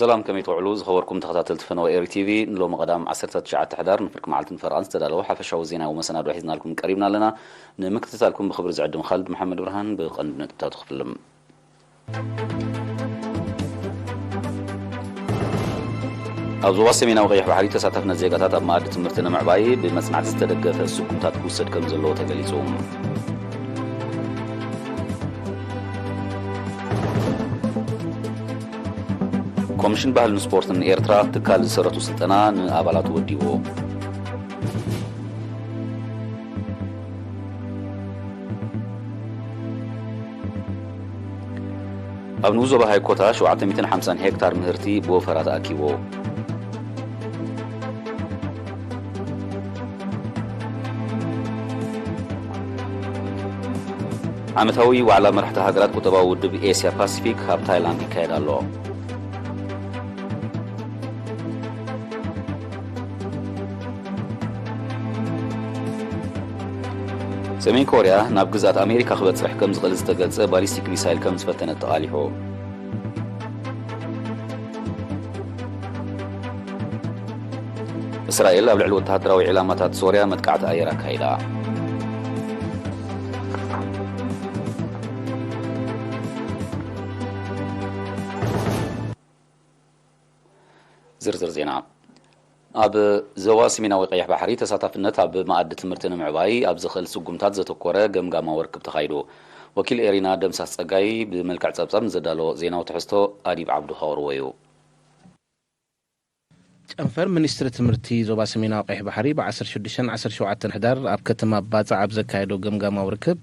ሰላም፣ ከመይ ትውዕሉ ዝኸበርኩም ተኸታተልቲ ፈነወ ኤሪ ቲቪ? ንሎሚ ቀዳም ዓሰርተ ትሽዓተ ሕዳር ንፍርቂ መዓልትን ፈረቓን ዝተዳለወ ሓፈሻዊ ዜናዊ መሰናድኦ ሒዝናልኩም ቀሪብና ኣለና። ንምክትታልኩም ብኽብሪ ዝዕድም ካልድ መሓመድ ብርሃን። ብቐንዲ ነጥብታቱ ክፍልም። ኣብ ዞባ ሰሜናዊ ቀይሕ ባሕሪ ተሳታፍነት ዜጋታት ኣብ መኣዲ ትምህርቲ ንምዕባይ ብመጽናዕቲ ዝተደገፈ ስጉምታት ክውሰድ ከም ዘለዎ ተገሊጹ። ኮሚሽን ባህልን ስፖርትን ኤርትራ ትካል ዝሰረቱ ስልጠና ንኣባላቱ ወዲቡ። ኣብ ንኡስ ዞባ ሃይኮታ ሸውዓተ ሚእትን ሓምሳን ሄክታር ምህርቲ ብወፈራ ተኣኪቡ። ዓመታዊ ዋዕላ መራሕቲ ሃገራት ቁጠባዊ ውድብ ኤስያ ፓሲፊክ ኣብ ታይላንድ ይካየድ ኣሎ። ሰሜን ኮርያ ናብ ግዝኣት ኣሜሪካ ክበጽሕ ከም ዝኽእል ዝተገልጸ ባሊስቲክ ሚሳይል ከም ዝፈተነት ተቓሊሑ። እስራኤል ኣብ ልዕሊ ወተሃደራዊ ዒላማታት ሶርያ መጥቃዕቲ ኣየር ኣካይዳ። ዝርዝር ዜና። ኣብ ዞባ ሰሜናዊ ቀይሕ ባሕሪ ተሳታፍነት ኣብ መኣዲ ትምህርቲ ንምዕባይ ኣብ ዝኽእል ስጉምታት ዘተኮረ ገምጋማዊ ርክብ ተኻይዱ። ወኪል ኤሪና ደምሳስ ጸጋይ ብመልክዕ ጸብጻብ ንዘዳለዎ ዜናዊ ትሕዝቶ ኣዲብ ዓብዱ ከቕርቦ እዩ። ጨንፈር ሚኒስትሪ ትምህርቲ ዞባ ሰሜናዊ ቀይሕ ባሕሪ ብ ዓሰርተ ሽዱሽተን ዓሰርተ ሸውዓተን ሕዳር ኣብ ከተማ ባጽዕ ኣብ ዘካየዶ ገምጋማዊ ርክብ፣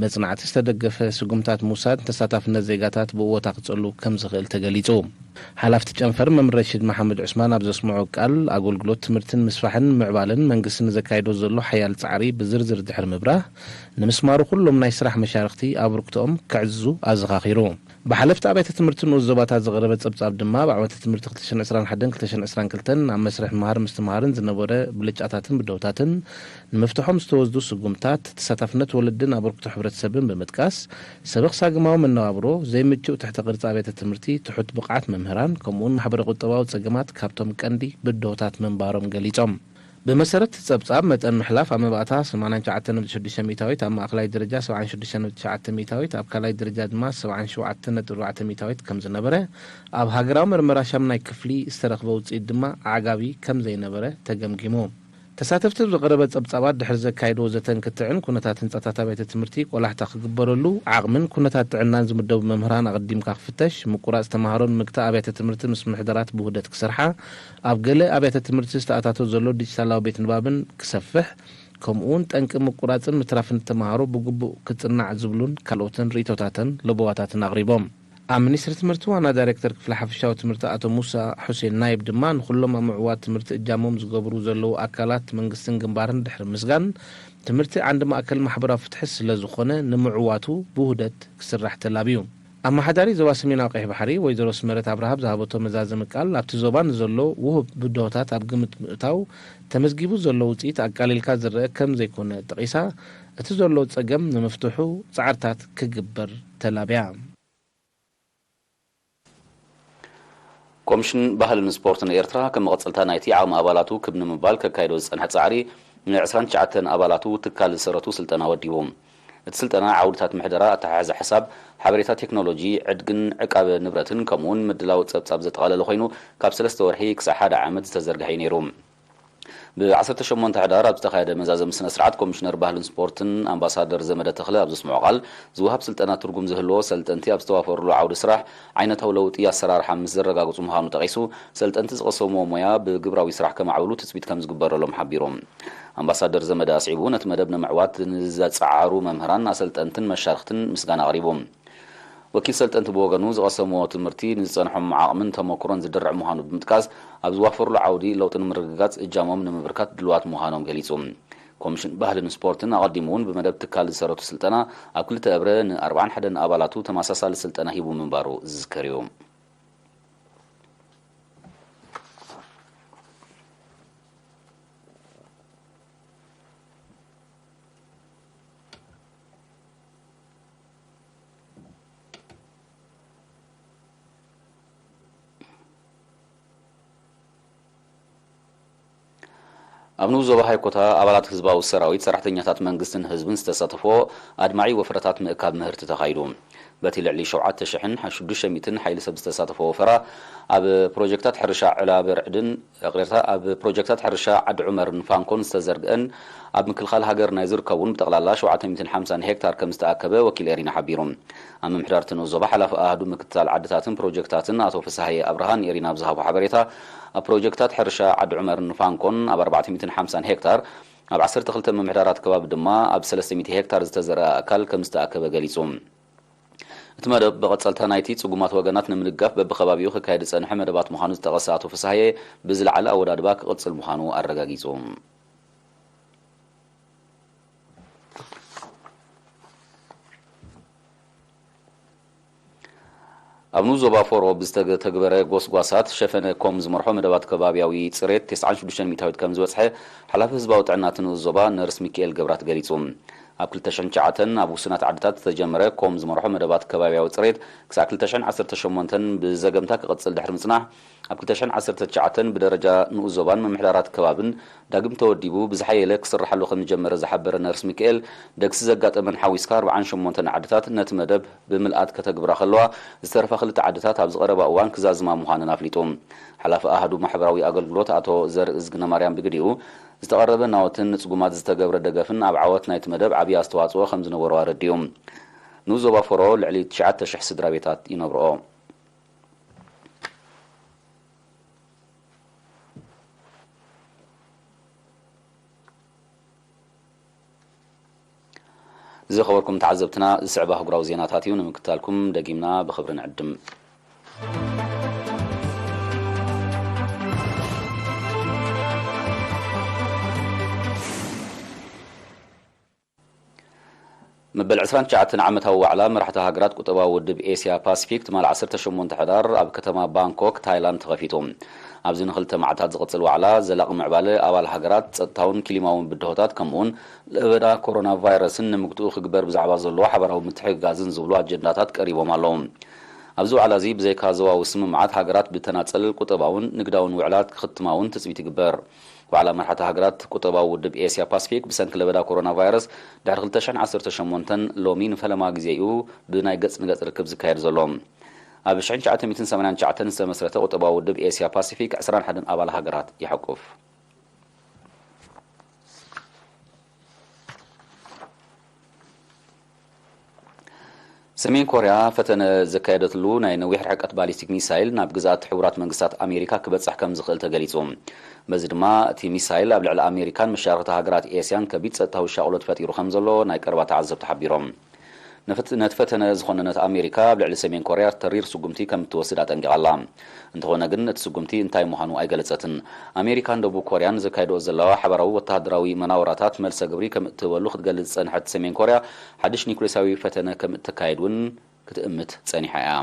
መጽናዕቲ ዝተደገፈ ስጉምታት ምውሳድ ተሳታፍነት ዜጋታት ብእወታ ክጸሉ ከም ዝኽእል ተገሊጹ። ሓላፍቲ ጨንፈር መምህር ረሺድ መሓመድ ዑስማን ኣብ ዘስምዖ ቃል፣ ኣገልግሎት ትምህርትን ምስፋሕን ምዕባለን መንግስቲ ንዘካይዶ ዘሎ ሓያል ጻዕሪ ብዝርዝር ድሕሪ ምብራህ፣ ንምስማሩ ኩሎም ናይ ስራሕ መሻርኽቲ ኣበርክቶኦም ከዕዝዙ ኣዘኻኺሩ። ብሓለፍቲ ኣብያተ ትምህርቲ ንኡስ ዞባታት ዝቐረበ ጸብጻብ ድማ፣ ኣብ ዓመተ ትምህርቲ ክልተ ሽሕን ዕስራን ሓደን ክልተ ሽሕን ዕስራን ክልተን ኣብ መስርሕ ምሃር ምስትምሃርን ዝነበረ ብልጫታትን ብደሆታትን ንምፍትሖም ዝተወስዱ ስጉምታት፣ ተሳታፍነት ወለድን ኣበርክቶ ሕብረተሰብን ብምጥቃስ፣ ሰበኽ ሳግማዊ መነባብሮ፣ ዘይምቹእ ትሕተ ቅርጺ ኣብያተ ትምህርቲ፣ ትሑት ብቕዓት መምህራን፣ ከምኡውን ማሕበረ ቁጠባዊ ጸገማት ካብቶም ቀንዲ ብድሆታት ምንባሮም ገሊጾም። ብመሰረት እቲ ጸብጻብ፣ መጠን ምሕላፍ ኣብ መባእታ ሰማንያን ትሽዓተን ነጥቢ ሽዱሽተ ሚእታዊት፣ ኣብ ማእከላይ ደረጃ ሰብዓን ሽዱሽተን ነጥቢ ትሽዓተ ሚእታዊት፣ ኣብ ካልኣይ ደረጃ ድማ ሰብዓን ሸውዓተን ነጥቢ ኣርባዕተ ሚእታዊት ከም ዝነበረ፣ ኣብ ሃገራዊ መርመራ ሻምናይ ክፍሊ ዝተረኽበ ውጽኢት ድማ ኣዕጋቢ ከም ዘይነበረ ተገምጊሙ። ተሳተፍቲ ኣብ ዝቐረበ ጸብጻባት ድሕሪ ዘካየድዎ ዘተን ክትዕን፣ ኩነታት ህንጻታት ኣብያተ ትምህርቲ ቆላሕታ ክግበረሉ፣ ዓቕምን ኩነታት ጥዕናን ዝምደቡ መምህራን ኣቐዲምካ ክፍተሽ፣ ምቁራጽ ተማሃሮ ንምግታእ ኣብያተ ትምህርቲ ምስ ምሕደራት ብውህደት ክሰርሓ፣ ኣብ ገለ ኣብያተ ትምህርቲ ዝተኣታቶ ዘሎ ዲጂታላዊ ቤት ንባብን ክሰፍሕ፣ ከምኡውን ጠንቂ ምቁራጽን ምትራፍን ተማሃሮ ብግቡእ ክጽናዕ ዝብሉን ካልኦትን ርእይቶታትን ለበዋታትን ኣቕሪቦም። ኣብ ሚኒስትሪ ትምህርቲ ዋና ዳይሬክተር ክፍሊ ሓፈሻዊ ትምህርቲ ኣቶ ሙሳ ሑሴን ናይብ ድማ፣ ንኹሎም ኣብ ምዕዋት ትምህርቲ እጃሞም ዝገብሩ ዘለዉ ኣካላት መንግስትን ግንባርን ድሕሪ ምስጋን፣ ትምህርቲ ዓንዲ ማእከል ማሕበራዊ ፍትሒ ስለ ዝኾነ፣ ንምዕዋቱ ብውህደት ክስራሕ ተላብዩ። ኣመሓዳሪ ዞባ ሰሜናዊ ቀይሕ ባሕሪ ወይዘሮ ስመረት ኣብርሃ ኣብ ዝሃበቶ መዛዘሚ ቃል፣ ኣብቲ ዞባ ንዘሎ ውሁብ ብድሆታት ኣብ ግምት ብምእታው፣ ተመዝጊቡ ዘሎ ውጽኢት ኣቃሊልካ ዝረአ ከም ዘይኮነ ጠቒሳ፣ እቲ ዘሎ ጸገም ንምፍትሑ ጻዕርታት ክግበር ተላብያ። ኮሚሽን ባህልን ስፖርትን ኤርትራ፣ ከም መቐጸልታ ናይቲ ዓቕሚ ኣባላቱ ክብ ንምባል ከካይዶ ዝጸንሐ ጻዕሪ፣ ን ዕስራን ትሽዓተን ኣባላቱ ትካል ዝሰረቱ ስልጠና ወዲቡ። እቲ ስልጠና፣ ዓውድታት ምሕደራ፣ ኣተሓሕዛ ሕሳብ፣ ሓበሬታ ቴክኖሎጂ፣ ዕድግን ዕቃበ ንብረትን፣ ከምኡውን ምድላው ጸብጻብ ዘጠቓለለ ኮይኑ፣ ካብ ሰለስተ ወርሒ ክሳዕ ሓደ ዓመት ዝተዘርግሐ እዩ ነይሩ። ብ ዓሰርተ ሸሞንተ ሕዳር ኣብ ዝተኻየደ መዛዘሚ ስነ ስርዓት፣ ኮሚሽነር ባህልን ስፖርትን ኣምባሳደር ዘመደ ተኽለ ኣብ ዘስምዖ ቃል፣ ዝወሃብ ስልጠና ትርጉም ዝህልዎ፣ ሰልጠንቲ ኣብ ዝተዋፈሩሉ ዓውዲ ስራሕ ዓይነታዊ ለውጢ ኣሰራርሓ ምስ ዘረጋግጹ ምዃኑ ጠቒሱ፣ ሰልጠንቲ ዝቐሰምዎ ሞያ ብግብራዊ ስራሕ ከማዕብሉ ትጽቢት ከም ዝግበረሎም ሓቢሩ። ኣምባሳደር ዘመደ ኣስዒቡ፣ ነቲ መደብ ንምዕዋት ንዘጸዓሩ መምህራን፣ ኣሰልጠንትን መሻርኽትን ምስጋና ኣቕሪቡ። ወኪል ሰልጠንቲ ብወገኑ፣ ዝቐሰምዎ ትምህርቲ ንዝጸንሖም ዓቕምን ተመክሮን ዝድርዕ ምዃኑ ብምጥቃስ፣ ኣብ ዝዋፈሩሉ ዓውዲ ለውጢ ንምርግጋጽ እጃሞም ንምብርካት ድሉዋት ምዃኖም ገሊጹ። ኮሚሽን ባህልን ስፖርትን ኣቐዲሙ እውን ብመደብ ትካል ዝሰረቱ ስልጠና ኣብ ክልተ እብረ ንኣርብዓን ሓደን ኣባላቱ ተመሳሳሊ ስልጠና ሂቡ ምንባሩ ዝዝከር እዩ። ኣብ ንኡስ ዞባ ሃይኮታ ኣባላት ህዝባዊ ሰራዊት፣ ሰራሕተኛታት መንግስትን ህዝብን ዝተሳተፎ ኣድማዒ ወፈረታት ምእካብ ምህርቲ ተኻይዱ። በቲ ልዕሊ ሸውዓተ ሽሕን ሽዱሽተ ሚእትን ሓይሊ ሰብ ዝተሳተፎ ወፈራ፣ ኣብ ፕሮጀክታት ሕርሻ ዕላብ ርዕድን፣ ይቕሬታ፣ ኣብ ፕሮጀክታት ሕርሻ ዓዲ ዑመርን ፋንኮን ዝተዘርግአን ኣብ ምክልኻል ሃገር ናይ ዝርከቡን ብጠቕላላ ሸውዓተ ሚእትን ሓምሳን ሄክታር ከም ዝተኣከበ ወኪል ኤሪና ሓቢሩ። ኣብ ምምሕዳር እቲ ንኡስ ዞባ ሓላፊ ኣሃዱ ምክትታል ዓድታትን ፕሮጀክታትን ኣቶ ፍስሃየ ኣብርሃ ንኤሪና ኣብ ዝሃቦ ሓበሬታ፣ ኣብ ፕሮጀክታት ሕርሻ ዓዲ ዑመርን ፋንኮን ኣብ ኣርባዕተ ሚእትን ሓምሳን ሄክታር፣ ኣብ ዓሰርተ ክልተ ምምሕዳራት ከባቢ ድማ ኣብ ሰለስተ ሚእቲ ሄክታር ዝተዘርኣ ኣእካል ከም ዝተኣከበ ገሊጹ። እቲ መደብ ብቐጸልታ ናይቲ ጽጉማት ወገናት ንምድጋፍ በብኸባቢኡ ክካየድ ዝጸንሐ መደባት ምዃኑ ዝጠቐሰ ኣቶ ፍስሃየ፣ ብዝለዓለ ኣወዳድባ ክቕጽል ምዃኑ ኣረጋጊጹ። ኣብ ንኡስ ዞባ ፎሮ ብዝተተግበረ ጎስጓሳት ሸፈነ ኮም ዝመርሖ መደባት ከባብያዊ ጽሬት ተስዓን ሽዱሽተን ሚእታዊት ከም ዝበጽሐ ሓላፊ ህዝባዊ ጥዕና እቲ ንኡስ ዞባ ነርስ ሚካኤል ገብራት ገሊጹ። ኣብ ክልተ ሽሕን ትሽዓተን ኣብ ውሱናት ዓድታት ዝተጀመረ ኮም ዝመርሖ መደባት ከባብያዊ ጽሬት ክሳዕ ክልተ ሽሕን ዓሰርተ ሸሞንተን ብዘገምታ ክቕጽል ድሕሪ ምጽናሕ፣ ኣብ ክልተ ሽሕን ዓሰርተ ትሽዓተን ብደረጃ ንኡስ ዞባን ምምሕዳራት ከባብን ዳግም ተወዲቡ ብዝሓየለ ክስርሓሉ ከም ዝጀመረ ዝሓበረ ነርስ ሚካኤል፣ ደግሲ ዘጋጠመን ሓዊስካ ኣርባዓን ሸሞንተን ዓድታት ነቲ መደብ ብምልኣት ከተግብራ ከለዋ፣ ዝተረፋ ክልተ ዓድታት ኣብዚ ቀረባ እዋን ክዛዝማ ምዃነን ኣፍሊጡ። ሓላፊ ኣሃዱ ማሕበራዊ ኣገልግሎት ኣቶ ዘርእዝግነ ማርያም ብግዲኡ፣ ዝተቐረበ ናውትን ንጽጉማት ዝተገብረ ደገፍን ኣብ ዓወት ናይቲ መደብ ዓብዪ ኣስተዋጽኦ ከም ዝነበሮ ኣረዲኡ። ንኡስ ዞባ ፎሮ ልዕሊ ትሽዓተ ሽሕ ስድራ ቤታት ይነብርኦ። ዝኸበርኩም ተዓዘብትና፣ ዝስዕብ ኣህጉራዊ ዜናታት እዩ። ንምክትታልኩም ደጊምና ብኽብሪ ንዕድም። መበል ዕስራን ትሽዓተን ዓመታዊ ዋዕላ መራሕቲ ሃገራት ቁጠባዊ ውድብ ኤስያ ፓሲፊክ ትማሊ ዓሰርተ ሸሞንተ ሕዳር ኣብ ከተማ ባንኮክ ታይላንድ ተኸፊቱ። ኣብዚ ንክልተ መዓልታት ዝቕጽል ዋዕላ፣ ዘላቒ ምዕባለ ኣባል ሃገራት፣ ጸጥታውን ክሊማውን ብድሆታት፣ ከምኡውን ለበዳ ኮሮና ቫይረስን ንምግትኡ ክግበር ብዛዕባ ዘለዎ ሓባራዊ ምትሕግጋዝን ዝብሉ ኣጀንዳታት ቀሪቦም ኣለዉ። ኣብዚ ዋዕላ እዚ ብዘይካ ዞባዊ ስምምዓት፣ ሃገራት ብተናጸል ቁጠባውን ንግዳውን ውዕላት ክኽትማ እውን ትጽቢት ይግበር። ዋዕላ መራሕቲ ሃገራት ቁጠባዊ ውድብ ኤስያ ፓሲፊክ ብሰንኪ ለበዳ ኮሮና ቫይረስ ድሕሪ ክልተ ሽሕን ዓሰርተ ሸሞንተን ሎሚ ንፈለማ ግዜ እዩ ብናይ ገጽ ንገጽ ርክብ ዝካየድ ዘሎ። ኣብ ሽሕን ትሽዓተ ሚእትን ሰማንያን ትሽዓተን ዝተመስረተ ቁጠባዊ ውድብ ኤስያ ፓሲፊክ ዕስራን ሓደን ኣባል ሃገራት ይሕቁፍ። ሰሜን ኮርያ ፈተነ ዘካየደትሉ ናይ ነዊሕ ርሕቀት ባሊስቲክ ሚሳይል ናብ ግዝኣት ሕቡራት መንግስታት ኣሜሪካ ክበጽሕ ከም ዝኽእል ተገሊጹ። በዚ ድማ እቲ ሚሳይል ኣብ ልዕሊ ኣሜሪካን መሻርኽቲ ሃገራት ኤስያን ከቢድ ጸጥታዊ ሻቕሎት ፈጢሩ ከም ዘሎ ናይ ቀረባ ተዓዘብቲ ሓቢሮም። ነፍት-፣ ነቲ ፈተነ ዝኾነነት ኣሜሪካ ኣብ ልዕሊ ሰሜን ኮርያ ተሪር ስጉምቲ ከም እትወስድ ኣጠንቂቓ ኣላ። እንተኾነ ግን እቲ ስጉምቲ እንታይ ምዃኑ ኣይገለጸትን። ኣሜሪካን ደቡብ ኮርያን ዘካይድኦ ዘለዋ ሓባራዊ ወተሃደራዊ መናውራታት መልሰ ግብሪ ከም እትህበሉ ክትገልጽ ዝጸንሐት ሰሜን ኮርያ፣ ሓድሽ ኒኩሌሳዊ ፈተነ ከም እተካይድ እውን ክትእምት ጸኒሓ እያ።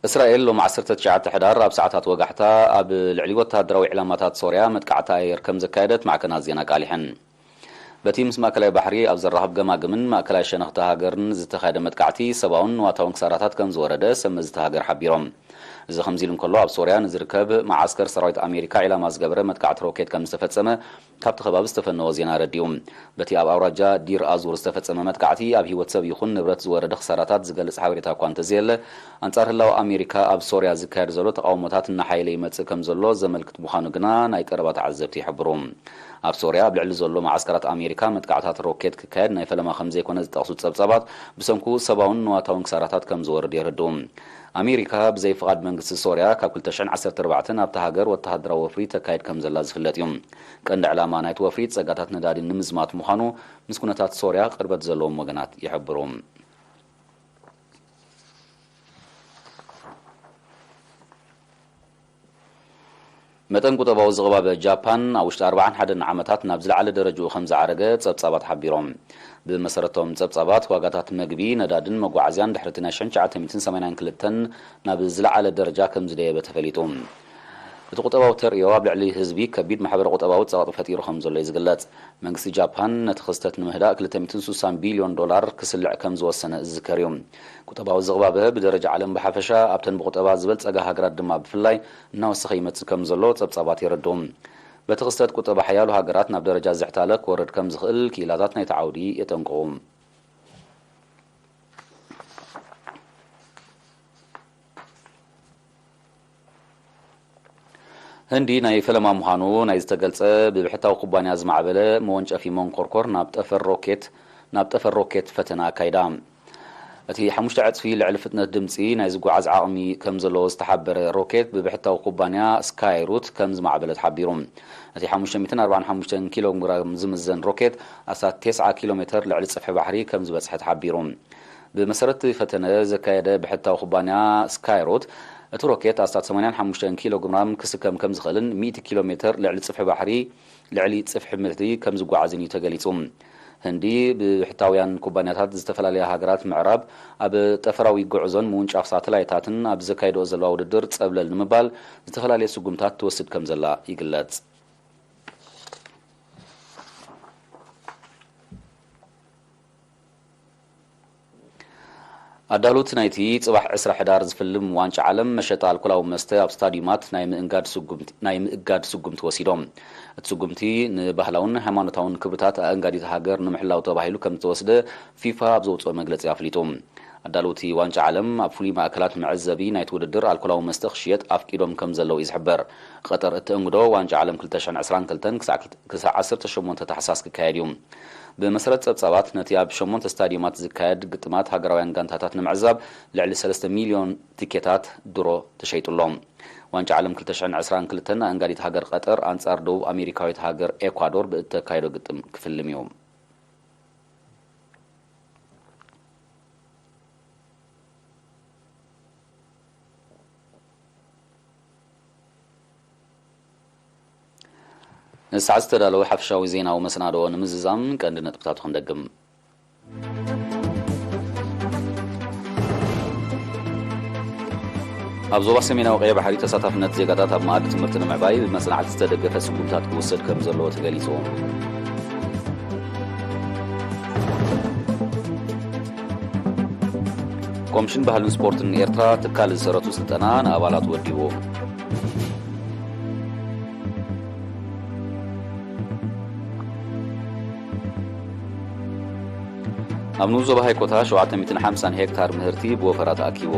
እስራኤል ሎም ዓሰርተ ትሽዓተ ሕዳር ኣብ ሰዓታት ወጋሕታ ኣብ ልዕሊ ወተሃደራዊ ዕላማታት ሶርያ መጥቃዕቲ ኣየር ከም ዘካየደት ማዕከናት ዜና ኣቃሊሐን። በቲ ምስ ማእከላይ ባሕሪ ኣብ ዘራኽብ ገማግምን ማእከላይ ሸነኽቲ ሃገርን ዝተኻየደ መጥቃዕቲ፣ ሰብኣውን ንዋታውን ክሳራታት ከም ዝወረደ ሰብ መዚ እታ ሃገር ሓቢሮም። እዚ ከምዚ ኢሉ እንከሎ፣ ኣብ ሶርያ ንዝርከብ መዓስከር ሰራዊት ኣሜሪካ ዒላማ ዝገበረ መጥቃዕቲ ሮኬት ከም ዝተፈጸመ ካብቲ ከባቢ ዝተፈነወ ዜና ኣረዲኡ። በቲ ኣብ ኣውራጃ ዲር ኣዙር ዝተፈጸመ መጥቃዕቲ፣ ኣብ ህይወት ሰብ ይኹን ንብረት ዝወረደ ክሳራታት ዝገልጽ ሓበሬታ እኳ እንተዘየለ፣ ኣንጻር ህላወ ኣሜሪካ ኣብ ሶርያ ዝካየድ ዘሎ ተቓውሞታት እናሓየለ ይመጽእ ከም ዘሎ ዘመልክት ምዃኑ ግና ናይ ቀረባ ተዓዘብቲ ይሕብሩ። ኣብ ሶርያ ኣብ ልዕሊ ዘሎ መዓስከራት ኣሜሪካ መጥቃዕታት ሮኬት ክካየድ ናይ ፈለማ ከም ዘይኮነ ዝጠቕሱ ጸብጻባት፣ ብሰንኩ ሰብኣውን ንዋታውን ክሳራታት ከም ዝወርድ የረድኡ። ኣሜሪካ ብዘይ ፍቓድ መንግስቲ ሶርያ ካብ ክልተ ሽሕን ዓሰርተ ኣርባዕተን ኣብታ ሃገር ወተሃደራዊ ወፍሪ ተካይድ ከም ዘላ ዝፍለጥ እዩ። ቀንዲ ዕላማ ናይቲ ወፍሪ ጸጋታት ነዳዲ ንምዝማት ምዃኑ ምስ ኩነታት ሶርያ ቅርበት ዘለዎም ወገናት ይሕብሩ። መጠን ቁጠባዊ ዝቕባበ ጃፓን ኣብ ውሽጢ ኣርባዓን ሓደን ዓመታት ናብ ዝለዓለ ደረጃኡ ከም ዝዓረገ ጸብጻባት ሓቢሮም። ብመሰረቶም ጸብጻባት፣ ዋጋታት መግቢ፣ ነዳድን መጓዓዝያን ድሕሪ እቲ ናይ ሽሕን ትሽዓተ ሚእትን ሰማንያን ክልተን ናብ ዝለዓለ ደረጃ ከም ዝደየበ ተፈሊጡ። እቲ ቁጠባዊ ተርእዮ ኣብ ልዕሊ ህዝቢ ከቢድ ማሕበረ ቁጠባዊ ጸቕጢ ፈጢሩ ከም ዘሎ እዩ ዝግለጽ። መንግስቲ ጃፓን ነቲ ክስተት ንምህዳእ ክልተ ሚእትን ስሳን ቢልዮን ዶላር ክስልዕ ከም ዝወሰነ ዝዝከር እዩ። ቁጠባዊ ዝቕባበ ብደረጃ ዓለም ብሓፈሻ ኣብተን ብቁጠባ ዝበልጸጋ ሃገራት ድማ ብፍላይ እናወሰኸ ይመጽእ ከም ዘሎ ጸብጻባት የረድኡ። በቲ ክስተት ቁጠባ ሓያሎ ሃገራት ናብ ደረጃ ዝሕታለ ክወርድ ከም ዝኽእል ክኢላታት ናይቲ ዓውዲ የጠንቅቑ። ህንዲ ናይ ፈለማ ምዃኑ ናይ ዝተገልጸ ብብሕታዊ ኩባንያ ዝማዕበለ መወንጨፊ መንኮርኮር ናብ ጠፈር ሮኬት ናብ ጠፈር ሮኬት ፈተና ኣካይዳ። እቲ ሓሙሽተ ዕጽፊ ልዕሊ ፍጥነት ድምጺ ናይ ዝጓዓዝ ዓቕሚ ከም ዘለዎ ዝተሓበረ ሮኬት ብብሕታዊ ኩባንያ ስካይ ሩት ከም ዝማዕበለ ተሓቢሩ። እቲ ሓሙሽተ ሚእትን ኣርባዓን ሓሙሽተን ኪሎ ግራም ዝምዘን ሮኬት ኣስታት ተስዓ ኪሎ ሜተር ልዕሊ ጽፍሒ ባሕሪ ከም ዝበጽሐ ተሓቢሩ። ብመሰረት እቲ ፈተነ ዘካየደ ብሕታዊ ኩባንያ ስካይ ሩት፣ እቲ ሮኬት ኣስታት ሰማንያን ሓሙሽተን ኪሎ ግራም ክስከም ከም ዝኽእልን ሚእቲ ኪሎ ሜተር ልዕሊ ጽፍሒ ባሕሪ ልዕሊ ጽፍሒ ምድሪ ከም ዝጓዓዝን እዩ ተገሊጹ። ህንዲ ብብሕታውያን ኩባንያታት ዝተፈላለያ ሃገራት ምዕራብ ኣብ ጠፈራዊ ጉዕዞን ምውንጫፍ ሳተላይታትን ኣብ ዘካይድኦ ዘለዋ ውድድር ጸብለል ንምባል ዝተፈላለየ ስጉምታት ትወስድ ከም ዘላ ይግለጽ። ኣዳሉት ናይቲ ጽባሕ ዕስራ ሕዳር ዝፍልም ዋንጫ ዓለም መሸጣ ኣልኮላዊ መስተ ኣብ ስታዲዩማት ናይ ምእንጋድ ስጉምቲ ናይ ምእጋድ ስጉምቲ ወሲዶም። እቲ ስጉምቲ ንባህላውን ሃይማኖታውን ክብርታት ኣእንጋዲት ሃገር ንምሕላው ተባሂሉ ከም ዝተወስደ ፊፋ ኣብ ዘውጽኦ መግለጺ ኣፍሊጡ። ኣዳለውቲ ዋንጫ ዓለም ኣብ ፍሉይ ማእከላት መዐዘቢ ናይቲ ውድድር ኣልኮላዊ መስተ ክሽየጥ ኣፍቂዶም ከም ዘለዉ እዩ ዝሕበር። ቀጠር እተእንግዶ ዋንጫ ዓለም ክልተ ሽሕን ዕስራን ክልተን ክሳዕ ክሳዕ ዓሰርተ ሸሞንተ ታሕሳስ ክካየድ እዩ። ብመሰረት ጸብጻባት፣ ነቲ ኣብ ሸሞንተ ስታዲየማት ዝካየድ ግጥማት ሃገራውያን ጋንታታት ንምዕዛብ ልዕሊ ሰለስተ ሚልዮን ቲኬታት ድሮ ተሸይጡ ኣሎ። ዋንጫ ዓለም ክልተ ሽሕን ዕስራን ክልተን ኣእንጋዲት ሃገር ቀጠር ኣንጻር ደቡብ ኣሜሪካዊት ሃገር ኤኳዶር ብእተካይዶ ግጥም ክፍልም እዩ። ንሰዓት ዝተዳለወ ሓፈሻዊ ዜናዊ መሰናድኦ ንምዝዛም ቀንዲ ነጥብታቱ ክንደግም። ኣብ ዞባ ሰሜናዊ ቀይሕ ባሕሪ ተሳታፍነት ዜጋታት ኣብ መኣዲ ትምህርቲ ንምዕባይ ብመጽናዕቲ ዝተደገፈ ስጉምታት ክውሰድ ከም ዘለዎ ተገሊጹ። ኮምሽን ባህልን ስፖርትን ኤርትራ ትካል ዝሰረቱ ስልጠና ንኣባላት ወዲቡ። ኣብ ንኡስ ዞባ ሃይኮታ ሸውዓተ ሚእትን ሓምሳን ሄክታር ምህርቲ ብወፈራ ተኣኪቡ።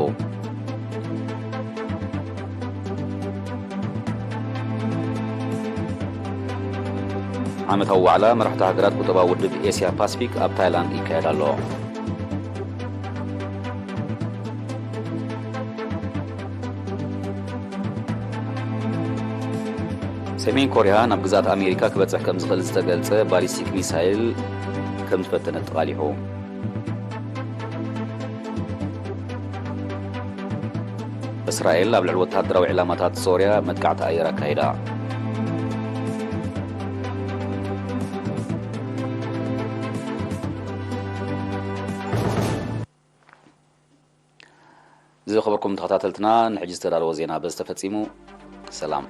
ዓመታዊ ዋዕላ መራሕቲ ሃገራት ቁጠባዊ ውድብ ኤስያ ፓስፊክ ኣብ ታይላንድ ይካየድ ኣሎ። ሰሜን ኮርያ ናብ ግዝኣት ኣሜሪካ ክበጽሕ ከም ዝኽእል ዝተገልጸ ባሊስቲክ ሚሳይል ከም ዝፈተነት ተቓሊሑ። እስራኤል ኣብ ልዕሊ ወተሃደራዊ ዕላማታት ሶርያ መጥቃዕቲ ኣየር ኣካይዳ። ዝኸበርኩም ተኸታተልትና፣ ንሕጂ ዝተዳለወ ዜና በዚ ተፈጺሙ። ሰላም።